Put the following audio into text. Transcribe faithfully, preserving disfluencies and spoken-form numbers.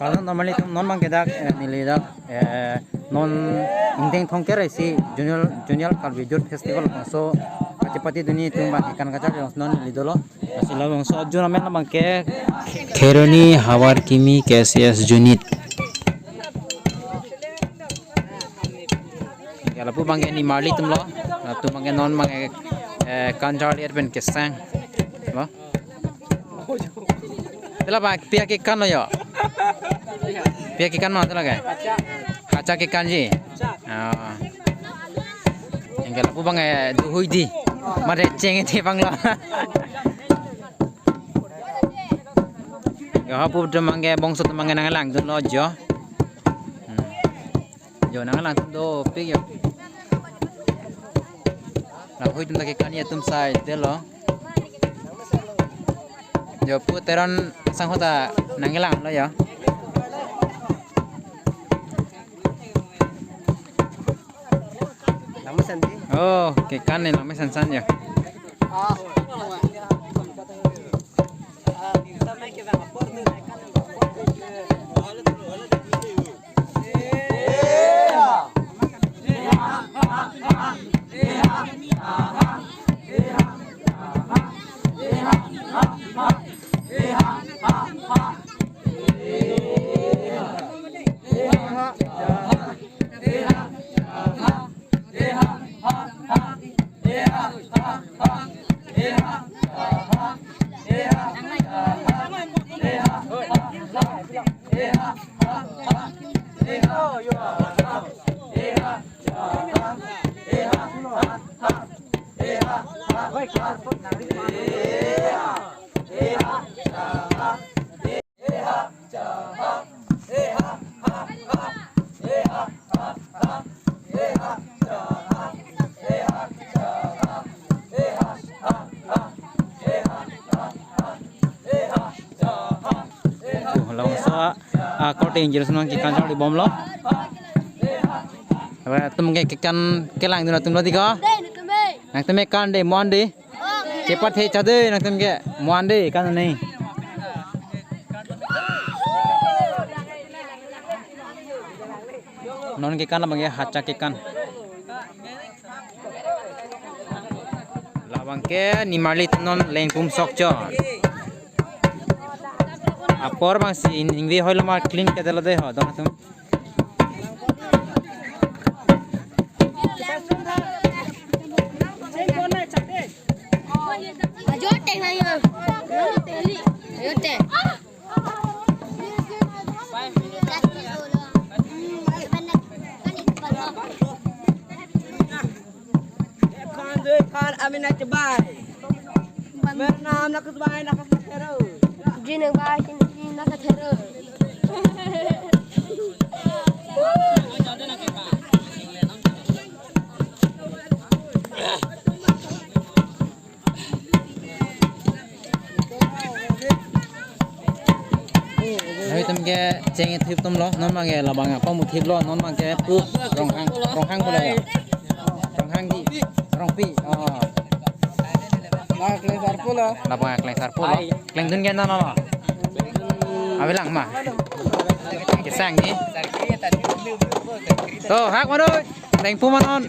Kalau normally tum non abangke dak, eh, neli dak, eh, non ingdeng thomkre isi Zonal, Zonal Karbi Youth Festival bangso kachepate dunji atum abangke kan kacharli non neli dolo. Lasi labangso ajun amen abangke Kheroni Havar Kimi K C S unit. Ya, lapu abangke nimarli atumlo. Latum abangke non abangke, eh, kan charli pen kesang. Lo. Tela abang, pi akekan lo yo? Pi akekan ma tela ke? Hacha kekanji. Ah. Anke lapu abangke, eh, duhui di. Mare cheng iti abanglo. Yo, hapu atum abangke, bangso atum abangke nanglangdunlo jo. Hmm. Jo, nanglangdun dopik jo. Lahui atum ta kekanji atum sai detlo. Jo, pu Teron asangho ta nanglanglo jo. Langmesan di. Oh, kekan ne langmesan san jo. Labangso akorte ingjir ason abang kekan charlibomlo. Atum ke kekan kelangdun atumlo di ko. Nangtum ke kan de, mo-an de. Chepathe cha de, nangtum ke mo-an de, kan ne. Non kekan labangke hacha kekan. Labangke nimarli atum non lengpum sok cho. Apor abangsi in-, ingve hoilo ma clean kedetlo de ho, don atum. Ajo teng na yo. Ajo teng. Khan dui khan amin na chebai. Mer nam na kusbai na kathero. Ji na bai, ji na kathero. Lahei atum ke cheng-e thip atumlo, non abangke labang apamu thiplo, non abangke pu Ronghang, Ronghang pulo ya. Ronghang di, Rongpi, oh. Labang akleng sar pulo. Klengdun ke non lo. Avelang ma. Kesang ni. To, hak madu. Lengpum ma non.